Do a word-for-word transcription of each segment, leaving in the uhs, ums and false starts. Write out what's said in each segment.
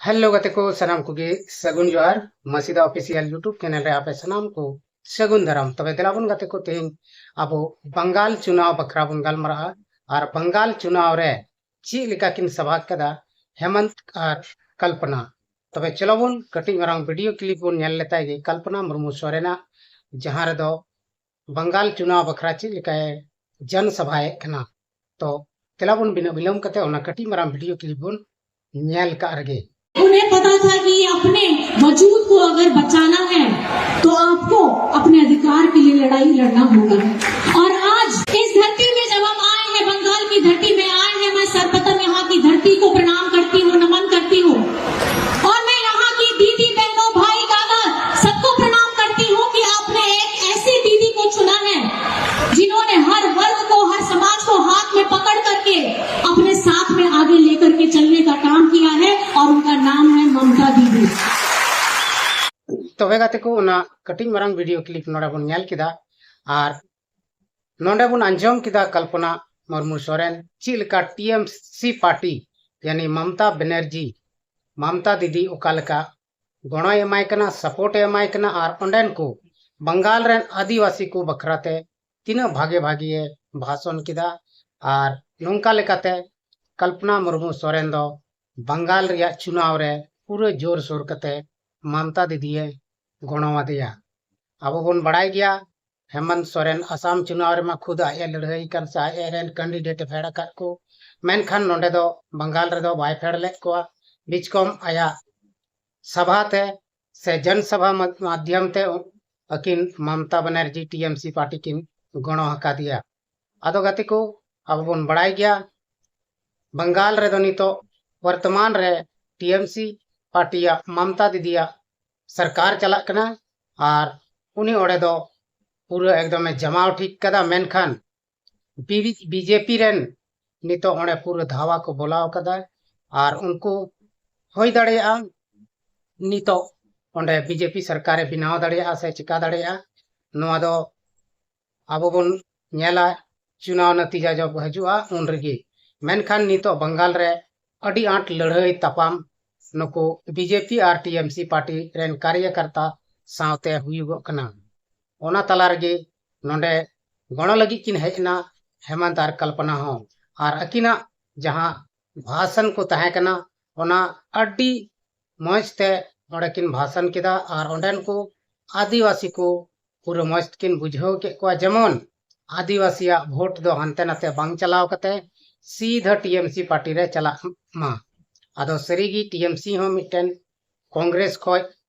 Hello ᱜᱟᱛᱮ ᱠᱚ, ᱥᱟᱱᱟᱢ ᱠᱚᱜᱮ ᱥᱟᱹᱜᱩᱱ ᱡᱚᱦᱟᱨ᱾ ᱢᱟᱹᱥᱤᱫᱟ ᱚᱯᱷᱤᱥᱤᱭᱟᱞ YouTube ᱪᱮᱱᱮᱞ ᱨᱮ ᱟᱯᱮ ᱥᱟᱱᱟᱢ ᱠᱚ ᱥᱟᱹᱜᱩᱱ ᱫᱟᱨᱟᱢ᱾ ᱛᱚᱵᱮ ᱫᱮᱞᱟ ᱵᱚᱱ ᱜᱟᱛᱮ ᱠᱚ, ᱛᱮᱦᱮᱧ ᱟᱵᱚ ᱵᱟᱝᱜᱟᱞ ᱪᱩᱱᱟᱣ ᱵᱟᱠᱷᱨᱟ ᱵᱚᱱ ᱜᱟᱞᱢᱟᱨᱟᱜᱼᱟ᱾ ᱟᱨ ᱵᱟᱝᱜᱟᱞ ᱪᱩᱱᱟᱣ ᱨᱮ ᱪᱮᱫ ᱞᱮᱠᱟ ᱠᱤᱱ ᱥᱟᱵᱷᱟ ᱠᱮᱫᱟ ᱦᱮᱢᱚᱱᱛ ᱟᱨ ᱠᱚᱞᱯᱚᱱᱟ᱾ ᱛᱚᱵᱮ ᱪᱚᱞᱚ ᱵᱚᱱ ᱠᱟᱹᱴᱤᱡ ᱢᱟᱨᱟᱝ ᱵᱷᱤᱰᱤᱭᱳ ᱠᱞᱤᱯ ᱵᱚᱱ ᱧᱮᱞ ᱞᱮᱛᱟᱭ ᱜᱮ, ᱠᱚᱞᱯᱚᱱᱟ ᱢᱩᱨᱢᱩ ᱥᱚᱨᱮᱱᱟᱜ, ᱡᱟᱦᱟᱸ ᱨᱮᱫᱚ ᱵᱟᱝᱜᱟᱞ ᱪᱩᱱᱟᱣ ᱵᱟᱠᱷᱨᱟ ᱪᱮᱫ ᱞᱮᱠᱟᱭ ᱡᱚᱱ ᱥᱟᱵᱷᱟᱭᱮᱫ ᱠᱟᱱᱟ᱾ ᱛᱚ ᱛᱮᱞᱟ ᱵᱚᱱ ᱵᱤᱱᱟᱹ ᱵᱤᱞᱚᱢ ᱠᱟᱛᱮ ᱚᱱᱟ ᱠᱟᱹᱴᱤᱡ ᱢᱟᱨᱟᱝ ᱵᱷᱤᱰᱤᱭᱳ ᱠᱞᱤᱯ ᱵᱚᱱ ᱧᱮᱞ ᱠᱟᱜ ᱨᱮᱜᱮ᱾ उन्हें पता था कि अपने वजूद को अगर बचाना है तो आपको अपने अधिकार के लिए लड़ाई लड़ना होगा। और आज इस धरती में जब हम आए हैं, बंगाल की धरती में आए हैं, मैं सर्वप्रथम यहाँ की धरती को प्रणाम करती हूँ, नमन करती हूँ। और मैं यहाँ की दीदी, बहनों, भाई, दादा, सबको प्रणाम करती हूँ कि आपने एक ऐसी दीदी को चुना है जिन्होंने हर वर्ग को, हर समाज को हाथ में पकड़ करके अपने साथ में आगे लेकर के चलने का काम किया है, और उनका नाम है ममता दीदी। ᱛᱚᱵᱮ ᱜᱟᱛᱮ ᱠᱚ, ᱚᱱᱟ ᱠᱟᱹᱴᱤᱡ ᱢᱟᱨᱟᱝ ᱵᱷᱤᱰᱤᱭᱳ ᱠᱞᱤᱯ ᱱᱚᱰᱮ ᱵᱚᱱ ᱧᱮᱞ ᱠᱮᱫᱟ᱾ ᱟᱨ ᱱᱚᱰᱮ ᱵᱚᱱ ᱟᱸᱡᱚᱢ ᱠᱮᱫᱟ ᱠᱚᱞᱯᱚᱱᱟ ᱢᱩᱨᱢᱩ ᱥᱚᱨᱮᱱ ᱪᱮᱫ ᱞᱮᱠᱟ ᱴᱤ ᱮᱢ ᱥᱤ ᱯᱟᱨᱴᱤ, ᱭᱟᱱᱤ ᱢᱚᱢᱛᱟ ᱵᱮᱱᱟᱨᱡᱤ, ᱢᱚᱢᱛᱟ ᱫᱤᱫᱤ ᱚᱠᱟ ᱞᱮᱠᱟ ᱜᱚᱲᱚᱭ ᱮᱢᱟᱭ ᱠᱟᱱᱟ, ᱥᱟᱯᱳᱨᱴ ᱮ ᱮᱢᱟᱭ ᱠᱟᱱᱟ, ᱟᱨ ᱚᱸᱰᱮᱱ ᱠᱚ ᱵᱟᱝᱜᱟᱞ ᱨᱮᱱ ᱟᱹᱫᱤᱵᱟᱹᱥᱤ ᱠᱚ ᱵᱟᱠᱷᱨᱟ ᱛᱮ ᱛᱤᱱᱟᱹᱜ ᱵᱷᱟᱜᱮ ᱵᱷᱟᱜᱮ ᱮ ᱵᱷᱟᱥᱚᱱ ᱠᱮᱫᱟ᱾ ᱟᱨ ᱱᱚᱝᱠᱟ ᱞᱮᱠᱟᱛᱮ ᱠᱚᱞᱯᱚᱱᱟ ᱢᱩᱨᱢᱩ ᱥᱚᱨᱮᱱ ᱫᱚ ᱵᱟᱝᱜᱟᱞ ᱨᱮᱭᱟᱜ ᱪᱩᱱᱟᱣ ᱨᱮ ᱯᱩᱨᱟᱹ ᱡᱳᱨ ᱥᱳᱨ ᱠᱟᱛᱮ ᱢᱚᱢᱛᱟ ᱫᱤᱫᱤᱭᱮ ᱜᱚᱲᱚ ᱟᱫᱮᱭᱟ᱾ ᱟᱵᱚ ᱵᱚᱱ ᱵᱟᱲᱟᱭ ᱜᱮᱭᱟ, ᱦᱮᱢᱚᱱᱛ ᱥᱚᱨᱮᱱ ᱟᱥᱟᱢ ᱪᱩᱱᱟᱣ ᱨᱮᱢᱟ ᱠᱷᱩᱫ ᱟᱡ ᱮ ᱞᱟᱹᱲᱦᱟᱹᱭ ᱠᱟᱱ ᱥᱮ ᱟᱡ ᱨᱮᱱ ᱠᱮᱱᱰᱤᱰᱮᱴ ᱮ ᱯᱷᱮᱰ ᱟᱠᱟᱫ ᱠᱚ, ᱢᱮᱱᱠᱷᱟᱱ ᱱᱚᱰᱮ ᱫᱚ ᱵᱟᱝᱜᱟᱞ ᱨᱮᱫᱚ ᱵᱟᱭ ᱯᱷᱮᱰ ᱞᱮᱫ ᱠᱚᱣᱟ᱾ ᱵᱤᱪᱠᱚᱢ ᱟᱭᱟᱜ ᱥᱟᱵᱷᱟ ᱛᱮ ᱥᱮ ᱡᱚᱱ ᱥᱟᱵᱷᱟ ᱢᱟ-, ᱢᱟᱫᱽᱫᱷᱚᱢ ᱛᱮ ᱟᱹᱠᱤᱱ ᱢᱚᱢᱛᱟ ᱵᱟᱱᱟᱨᱡᱤ ᱴᱤ ᱮᱢ ᱥᱤ ᱯᱟᱨᱴᱤ ᱠᱤᱱ ᱜᱚᱲᱚ ᱟᱠᱟᱫᱮᱭᱟ᱾ ᱟᱫᱚ ᱜᱟᱛᱮ ᱠᱚ, ᱟᱵᱚ ᱵᱚᱱ ᱵᱟᱲᱟᱭ ᱜᱮᱭᱟ, ᱵᱟᱝᱜᱟᱞ ᱨᱮᱫᱚ ᱱᱤᱛᱚᱜ ᱵᱚᱨᱛᱚᱢᱟᱱ ᱨᱮ ᱴᱤ ᱮᱢ ᱥᱤ ᱯᱟᱨᱴᱤᱭᱟᱜ ᱢᱚᱢᱛᱟ ᱫᱤᱫᱤᱭᱟᱜ ᱥᱚᱨᱠᱟᱨ ᱪᱟᱞᱟᱜ ᱠᱟᱱᱟ᱾ ᱟᱨ ᱩᱱᱤ ᱚᱸᱰᱮ ᱫᱚ ᱯᱩᱨᱟᱹ ᱮᱠᱫᱚᱢᱮ ᱡᱟᱢᱟᱣ ᱴᱷᱤᱠ ᱠᱟᱫᱟ, ᱢᱮᱱᱠᱷᱟᱱ ᱵᱤ-, ᱵᱤ ᱡᱮ ᱯᱤ ᱨᱮᱱ ᱱᱤᱛᱚᱜ ᱚᱸᱰᱮ ᱯᱩᱨᱟᱹ ᱫᱷᱟᱣᱟ ᱠᱚ ᱵᱚᱞᱟᱣ ᱠᱟᱫᱟ᱾ ᱟᱨ ᱩᱱᱠᱩ ᱦᱩᱭ ᱫᱟᱲᱮᱭᱟᱜᱼᱟ ᱱᱤᱛᱚᱜ ᱚᱸᱰᱮ ᱵᱤ ᱡᱮ ᱯᱤ ᱥᱚᱨᱠᱟᱨᱮ ᱵᱮᱱᱟᱣ ᱫᱟᱲᱮᱭᱟᱜᱼᱟ ᱥᱮ ᱪᱤᱠᱟ ᱫᱟᱲᱮᱭᱟᱜᱼᱟ, ᱱᱚᱣᱟ ᱫᱚ ᱟᱵᱚ ᱵᱚᱱ ᱧᱮᱞᱟ ᱪᱩᱱᱟᱣ ᱱᱟᱛᱤᱡᱟ ᱡᱚᱵ ᱦᱤᱡᱩᱜᱼᱟ ᱩᱱ ᱨᱮᱜᱮ᱾ ᱢᱮᱱᱠᱷᱟᱱ ᱱᱤᱛᱚᱜ ᱵᱟᱝᱜᱟᱞ ᱨᱮ ᱟᱹᱰᱤ ᱟᱸᱴ ᱞᱟᱹᱲᱦᱟᱹᱭ ᱛᱟᱯᱟᱢ ᱱᱩᱠᱩ ᱵᱤᱡᱮᱯᱤ ᱟᱨ ᱴᱤᱮᱢᱥᱤ ᱯᱟᱨᱴᱤ ᱨᱮᱱ ᱠᱟᱨᱭᱟᱠᱟᱨᱛᱟ ᱥᱟᱶᱛᱮ ᱦᱩᱭᱩᱜᱚᱜ ᱠᱟᱱᱟ᱾ ᱚᱱᱟ ᱛᱟᱞᱟ ᱨᱮᱜᱮ ᱱᱚᱰᱮ ᱜᱚᱲᱚ ᱞᱟᱹᱜᱤᱫ ᱠᱤᱱ ᱦᱮᱡ ᱮᱱᱟ ᱦᱮᱢᱟᱱᱛ ᱟᱨ ᱠᱚᱞᱯᱚᱱᱟ ᱦᱚᱸ᱾ ᱟᱨ ᱟᱹᱠᱤᱱᱟᱜ ᱡᱟᱦᱟᱸ ᱵᱷᱟᱥᱚᱱ ᱠᱚ ᱛᱟᱦᱮᱸ ᱠᱟᱱᱟ, ᱚᱱᱟ ᱟᱹᱰᱤ ᱢᱚᱡᱽ ᱛᱮ ᱚᱸᱰᱮ ᱠᱤᱱ ᱵᱷᱟᱥᱚᱱ ᱠᱮᱫᱟ᱾ ᱟᱨ ᱚᱸᱰᱮᱱ ᱠᱚ ᱟᱹᱫᱤᱵᱟᱹᱥᱤ ᱠᱚ ᱯᱩᱨᱟᱹ ᱢᱚᱡᱽ ᱛᱮᱠᱤᱱ ᱵᱩᱡᱷᱟᱹᱣ ᱠᱮᱫ ᱠᱚᱣᱟ, ᱡᱮᱢᱚᱱ ᱟᱹᱫᱤᱵᱟᱹᱥᱤᱭᱟᱜ ᱵᱷᱳᱴ ᱫᱚ ᱦᱟᱱᱛᱮ ᱱᱟᱛᱮ ᱵᱟᱝ ᱪᱟᱞᱟᱣ ᱠᱟᱛᱮ ᱥᱤᱫᱷᱟᱹ ᱴᱤᱮᱢᱥᱤ ᱯᱟᱨᱴᱤ ᱨᱮ ᱪᱟᱞᱟᱜ ᱢᱟ᱾ ᱟᱫᱚ ᱥᱟᱹᱨᱤᱜᱮ ᱴᱤᱮᱢᱥᱤ ᱦᱚᱸ ᱢᱤᱫᱴᱮᱱ ᱠᱚᱝᱜᱨᱮᱥ ᱠᱷᱚᱡ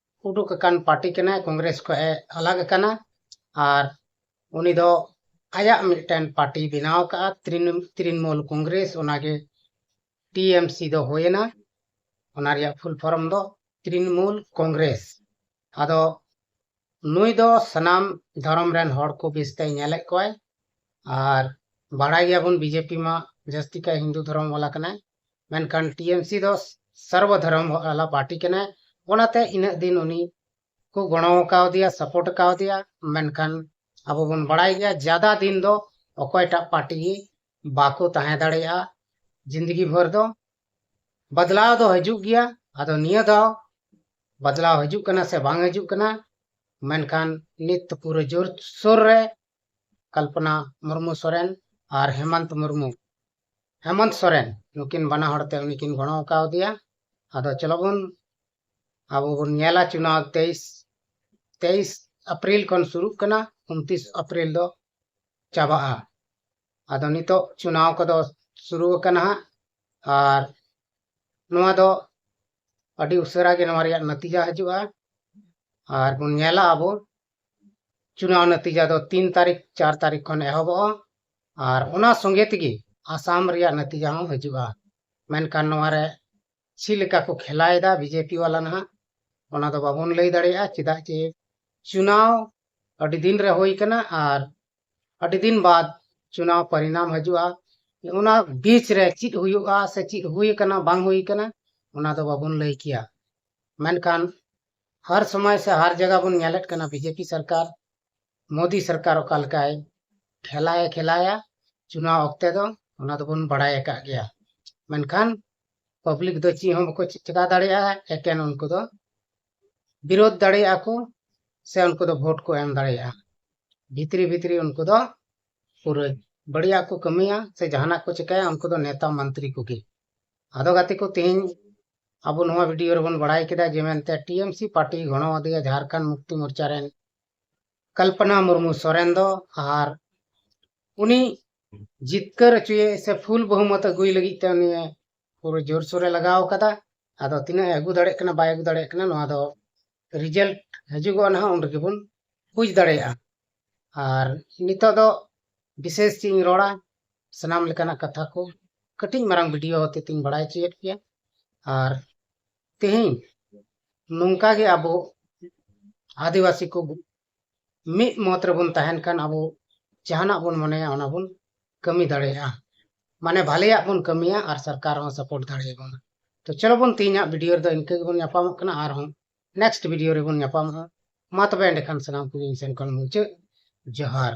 ᱩᱰᱩᱠ ᱟᱠᱟᱱ ᱯᱟᱨᱴᱤ ᱠᱟᱱᱟᱭ, ᱠᱚᱝᱜᱨᱮᱥ ᱠᱷᱚᱡ ᱮ ᱟᱞᱟᱜᱽ ᱟᱠᱟᱱᱟ᱾ ᱟᱨ ᱩᱱᱤ ᱫᱚ ᱟᱭᱟᱜ ᱢᱤᱫᱴᱮᱱ ᱯᱟᱨᱴᱤ ᱵᱮᱱᱟᱣ ᱟᱠᱟᱫᱼᱟ, ᱛᱨᱤᱱ-, ᱛᱨᱤᱱᱢᱩᱞ ᱠᱚᱝᱜᱨᱮᱥ, ᱚᱱᱟᱜᱮ ᱴᱤᱮᱢᱥᱤ ᱫᱚ ᱦᱩᱭᱮᱱᱟ᱾ ᱚᱱᱟ ᱨᱮᱭᱟᱜ ᱯᱷᱩᱞ ᱯᱷᱚᱨᱢ ᱫᱚ ᱛᱨᱤᱱᱢᱩᱞ ᱠᱚᱝᱜᱨᱮᱥ᱾ ᱟᱫᱚ ᱱᱩᱭ ᱫᱚ ᱥᱟᱱᱟᱢ ᱫᱷᱚᱨᱚᱢ ᱨᱮᱱ ᱦᱚᱲ ᱠᱚ ᱵᱮᱥᱛᱮ ᱧᱮᱞᱮᱫ ᱠᱚᱣᱟᱭ᱾ ᱟᱨ ᱵᱟᱲᱟᱭ ᱜᱮᱭᱟᱵᱚᱱ ᱵᱤᱡᱮᱯᱤ ᱢᱟ ᱡᱟᱹᱥᱛᱤ ᱠᱟᱭ ᱦᱤᱱᱫᱩ ᱫᱷᱚᱨᱚᱢ ᱵᱟᱞᱟ ᱠᱟᱱᱟᱭ, ᱢᱮᱱᱠᱷᱟᱱ ᱴᱤᱮᱢᱥᱤ ᱫᱚ ᱥᱚᱨᱵᱚ ᱫᱷᱚᱨᱚᱢ ᱵᱟᱞᱟ ᱯᱟᱨᱴᱤ ᱠᱟᱱᱟᱭ᱾ ᱚᱱᱟᱛᱮ ᱤᱱᱟᱹᱜ ᱫᱤᱱ ᱩᱱᱤ ᱠᱚ ᱜᱚᱲᱚ ᱠᱟᱣᱫᱮᱭᱟ, ᱥᱟᱯᱳᱨᱴ ᱠᱟᱣᱫᱮᱭᱟ᱾ ᱢᱮᱱᱠᱷᱟᱱ ᱟᱵᱚ ᱵᱚᱱ ᱵᱟᱲᱟᱭ ᱜᱮᱭᱟ, ᱡᱟᱫᱟ ᱫᱤᱱ ᱫᱚ ᱚᱠᱚᱭᱴᱟᱜ ᱯᱟᱨᱴᱤ ᱜᱮ ᱵᱟᱠᱚ ᱛᱟᱦᱮᱸ ᱫᱟᱲᱮᱭᱟᱜᱼᱟ ᱡᱤᱱᱫᱜᱤ ᱵᱷᱳᱨ ᱫᱚ᱾ ᱵᱟᱫᱞᱟᱣ ᱫᱚ ᱦᱤᱡᱩᱜ ᱜᱮᱭᱟ᱾ ᱟᱫᱚ ᱱᱤᱭᱟᱹ ᱫᱷᱟᱣ ᱵᱟᱫᱞᱟᱣ ᱦᱤᱡᱩᱜ ᱠᱟᱱᱟ ᱥᱮ ᱵᱟᱝ ᱦᱤᱡᱩᱜ ᱠᱟᱱᱟ, ᱢᱮᱱᱠᱷᱟᱱ ᱱᱤᱛ ᱯᱩᱨᱟᱹ ᱡᱳᱨ ᱥᱳᱨ ᱨᱮ ᱠᱚᱞᱯᱚᱱᱟ ᱢᱩᱨᱢᱩ ᱥᱚᱨᱮᱱ ᱟᱨ ᱦᱮᱢᱟᱱᱛ ᱢᱩᱨᱢᱩ, ᱦᱮᱢᱚᱱᱛ ᱥᱚᱨᱮᱱ, ᱱᱩᱠᱤᱱ ᱵᱟᱱᱟ ᱦᱚᱲ ᱛᱮ ᱩᱱᱤ ᱠᱤᱱ ᱜᱚᱲᱚ ᱠᱟᱣᱫᱮᱭᱟ᱾ ᱟᱫᱚ ᱪᱚᱞᱚ ᱵᱚᱱ, ᱟᱵᱚ ᱵᱚᱱ ᱧᱮᱞᱟ, ᱪᱩᱱᱟᱣ ᱛᱮᱭᱤᱥ, ᱛᱮᱭᱤᱥ ᱮᱯᱨᱤᱞ ᱠᱷᱚᱱ ᱥᱩᱨᱩᱜ ᱠᱟᱱᱟ, ᱩᱱᱛᱤᱥ ᱮᱯᱨᱤᱞ ᱫᱚ ᱪᱟᱵᱟᱜᱼᱟ᱾ ᱟᱫᱚ ᱱᱤᱛᱚᱜ ᱪᱩᱱᱟᱣ ᱠᱚᱫᱚ ᱥᱩᱨᱩ ᱟᱠᱟᱱᱟ ᱦᱟᱸᱜ, ᱟᱨ ᱱᱚᱣᱟ ᱫᱚ ᱟᱹᱰᱤ ᱩᱥᱟᱹᱨᱟ ᱜᱮ ᱱᱚᱣᱟ ᱨᱮᱭᱟᱜ ᱱᱟᱛᱤᱡᱟ ᱦᱤᱡᱩᱜᱼᱟ᱾ ᱟᱨ ᱵᱚᱱ ᱧᱮᱞᱟ ᱟᱵᱚ, ᱪᱩᱱᱟᱣ ᱱᱟᱛᱤᱡᱟ ᱫᱚ ᱛᱤᱱ ᱛᱟᱹᱨᱤᱠᱷ, ᱪᱟᱨ ᱛᱟᱹᱨᱤᱠᱷ ᱠᱷᱚᱱ ᱮᱦᱚᱵᱚᱜᱼᱟ᱾ ᱟᱨ ᱚᱱᱟ ᱥᱚᱸᱜᱮ ᱛᱮᱜᱮ ᱟᱥᱟᱢ ᱨᱮᱭᱟᱜ ᱱᱟᱛᱤᱡᱟ ᱦᱚᱸ ᱦᱤᱡᱩᱜᱼᱟ᱾ ᱢᱮᱱᱠᱷᱟᱱ ᱱᱚᱣᱟ ᱨᱮ ᱪᱮᱫ ᱞᱮᱠᱟ ᱠᱚ ᱠᱷᱮᱞᱟᱭᱮᱫᱟ ᱵᱤᱡᱮᱯᱤ ᱣᱟᱞᱟ ᱱᱟᱦᱟᱜ, ᱚᱱᱟ ᱫᱚ ᱵᱟᱵᱚᱱ ᱞᱟᱹᱭ ᱫᱟᱲᱮᱭᱟᱜᱼᱟ, ᱪᱮᱫᱟᱜ ᱡᱮ ᱪᱩᱱᱟᱣ ᱟᱹᱰᱤ ᱫᱤᱱ ᱨᱮ ᱦᱩᱭ ᱠᱟᱱᱟ ᱟᱨ ᱟᱹᱰᱤ ᱫᱤᱱ ᱵᱟᱫ ᱪᱩᱱᱟᱣ ᱯᱚᱨᱤᱱᱟᱢ ᱦᱤᱡᱩᱜᱼᱟ᱾ ᱚᱱᱟ ᱵᱤᱪ ᱨᱮ ᱪᱮᱫ ᱦᱩᱭᱩᱜᱼᱟ ᱥᱮ ᱪᱮᱫ ᱦᱩᱭ ᱟᱠᱟᱱᱟ, ᱵᱟᱝ ᱦᱩᱭ ᱟᱠᱟᱱᱟ, ᱚᱱᱟ ᱫᱚ ᱵᱟᱵᱚᱱ ᱞᱟᱹᱭ ᱠᱮᱭᱟ᱾ ᱢᱮᱱᱠᱷᱟᱱ ᱦᱟᱨ ᱥᱚᱢᱚᱭ ᱥᱮ ᱦᱟᱨ ᱡᱟᱭᱜᱟ ᱵᱚᱱ ᱧᱮᱞᱮᱫ ᱠᱟᱱᱟ, ᱵᱤᱡᱮᱯᱤ ᱥᱚᱨᱠᱟᱨ, ᱢᱳᱫᱤ ᱥᱚᱨᱠᱟᱨ ᱚᱠᱟ ᱞᱮᱠᱟᱭ ᱠᱷᱮᱞᱟᱭ ᱠᱷᱮᱞᱟᱭᱟ ᱪᱩᱱᱟᱣ ᱚᱠᱛᱮ ᱫᱚ, ᱚᱱᱟ ᱫᱚᱵᱚᱱ ᱵᱟᱲᱟᱭ ᱟᱠᱟᱫ ᱜᱮᱭᱟ᱾ ᱢᱮᱱᱠᱷᱟᱱ ᱯᱟᱵᱽᱞᱤᱠ ᱫᱚ ᱪᱮᱫ ᱦᱚᱸ ᱵᱟᱠᱚ ᱪᱤᱠᱟ ᱫᱟᱲᱮᱭᱟᱜᱼᱟ᱾ ᱮᱠᱮᱱ ᱩᱱᱠᱩ ᱫᱚ ᱵᱤᱨᱳᱫᱷ ᱫᱟᱲᱮᱭᱟᱜᱼᱟ ᱠᱚ, ᱥᱮ ᱩᱱᱠᱩ ᱫᱚ ᱵᱷᱳᱴ ᱠᱚ ᱮᱢ ᱫᱟᱲᱮᱭᱟᱜᱼᱟ᱾ ᱵᱷᱤᱛᱨᱤ ᱵᱷᱤᱛᱨᱤ ᱩᱱᱠᱩ ᱫᱚ ᱯᱩᱨᱟᱹ ᱵᱟᱹᱲᱤᱡᱟᱜ ᱠᱚ ᱠᱟᱹᱢᱤᱭᱟ ᱥᱮ ᱡᱟᱦᱟᱱᱟᱜ ᱠᱚ ᱪᱤᱠᱟᱹᱭᱟ, ᱩᱱᱠᱩ ᱫᱚ ᱱᱮᱛᱟ ᱢᱚᱱᱛᱨᱤ ᱠᱚᱜᱮ᱾ ᱟᱫᱚ ᱜᱟᱛᱮ ᱠᱚ, ᱛᱮᱦᱮᱧ ᱟᱵᱚ ᱱᱚᱣᱟ ᱵᱷᱤᱰᱤᱭᱳ ᱨᱮᱵᱚᱱ ᱵᱟᱲᱟᱭ ᱠᱮᱫᱟ ᱡᱮ ᱢᱮᱱᱛᱮ ᱴᱤ ᱮᱢ ᱥᱤ ᱯᱟᱨᱴᱤ ᱜᱚᱱᱚᱣᱟᱫᱤᱭᱟ ᱡᱷᱟᱨᱠᱷᱚᱸᱰ ᱢᱩᱠᱛᱤ ᱢᱳᱨᱪᱟ ᱨᱮᱱ ᱠᱚᱞᱯᱚᱱᱟ ᱢᱩᱨᱢᱩ ᱥᱚᱨᱮᱱ ᱫᱚ, ᱟᱨ ᱩᱱᱤ ᱡᱤᱛᱠᱟᱹᱨ ᱦᱚᱪᱚᱭᱮ ᱥᱮ ᱯᱷᱩᱞ ᱵᱚᱦᱩᱢᱚᱛ ᱟᱹᱜᱩᱭ ᱞᱟᱹᱜᱤᱫ ᱛᱮ ᱩᱱᱤ ᱯᱩᱨᱟᱹ ᱡᱳᱨᱥᱳᱨᱮ ᱞᱟᱜᱟᱣ ᱠᱟᱫᱟ᱾ ᱟᱫᱚ ᱛᱤᱱᱟᱹᱜ ᱮ ᱟᱹᱜᱩ ᱫᱟᱲᱮᱭᱟᱜ ᱠᱟᱱᱟ, ᱵᱟᱭ ᱟᱹᱜᱩ ᱫᱟᱲᱮᱭᱟᱜ ᱠᱟᱱᱟ, ᱱᱚᱣᱟ ᱫᱚ ᱨᱤᱡᱟᱞᱴ ᱦᱤᱡᱩᱜᱚᱜᱼᱟ ᱱᱟᱦᱟᱜ, ᱩᱱ ᱨᱮᱜᱮ ᱵᱚᱱ ᱵᱩᱡᱽ ᱫᱟᱲᱮᱭᱟᱜᱼᱟ᱾ ᱟᱨ ᱱᱤᱛᱚᱜ ᱫᱚ ᱵᱤᱥᱮᱥ ᱪᱮᱫ ᱤᱧ ᱨᱚᱲᱟ, ᱥᱟᱱᱟᱢ ᱞᱮᱠᱟᱱᱟᱜ ᱠᱟᱛᱷᱟ ᱠᱚ ᱠᱟᱹᱴᱤᱡ ᱢᱟᱨᱟᱝ ᱵᱷᱤᱰᱤᱭᱳ ᱦᱚᱛᱮ ᱛᱤᱧ ᱵᱟᱲᱟᱭ ᱦᱚᱪᱚᱭᱮᱫ ᱯᱮᱭᱟ᱾ ᱟᱨ ᱛᱮᱦᱮᱧ ᱱᱚᱝᱠᱟ ᱜᱮ ᱟᱵᱚ ᱟᱹᱫᱤᱵᱟᱹᱥᱤ ᱠᱚ ᱢᱤᱫ ᱢᱚᱛ ᱨᱮᱵᱚᱱ ᱛᱟᱦᱮᱱ ᱠᱷᱟᱱ ᱟᱵᱚ ᱡᱟᱦᱟᱱᱟᱜ ᱵᱚᱱ ᱢᱚᱱᱮᱭᱟ ᱚᱱᱟ ᱵᱚᱱ ᱠᱟᱹᱢᱤ ᱫᱟᱲᱮᱭᱟᱜᱼᱟ᱾ ᱢᱟᱱᱮ ᱵᱷᱟᱞᱮᱭᱟᱜ ᱵᱚᱱ ᱠᱟᱹᱢᱤᱭᱟ ᱟᱨ ᱥᱚᱨᱠᱟᱨ ᱦᱚᱸ ᱥᱟᱯᱳᱨᱴ ᱫᱟᱲᱮᱭᱟᱵᱚᱱᱟ᱾ ᱛᱚ ᱪᱚᱞᱚ ᱵᱚᱱ, ᱛᱮᱦᱮᱧᱟᱜ ᱵᱷᱤᱰᱤᱭᱳ ᱨᱮᱫᱚ ᱤᱱᱠᱟᱹ ᱜᱮᱵᱚᱱ ᱧᱟᱯᱟᱢᱚᱜ ᱠᱟᱱᱟ, ᱟᱨᱦᱚᱸ ᱱᱮᱠᱥᱴ ᱵᱷᱤᱰᱤᱭᱳ ᱨᱮᱵᱚᱱ ᱧᱟᱯᱟᱢᱚᱜᱼᱟ᱾ ᱢᱟ ᱛᱚᱵᱮ ᱮᱸᱰᱮᱠᱷᱟᱱ ᱥᱟᱱᱟᱢ ᱠᱚᱜᱮ ᱤᱧ ᱥᱮᱱ ᱠᱷᱚᱱ ᱢᱩᱪᱟᱹᱫ ᱡᱚᱦᱟᱨ᱾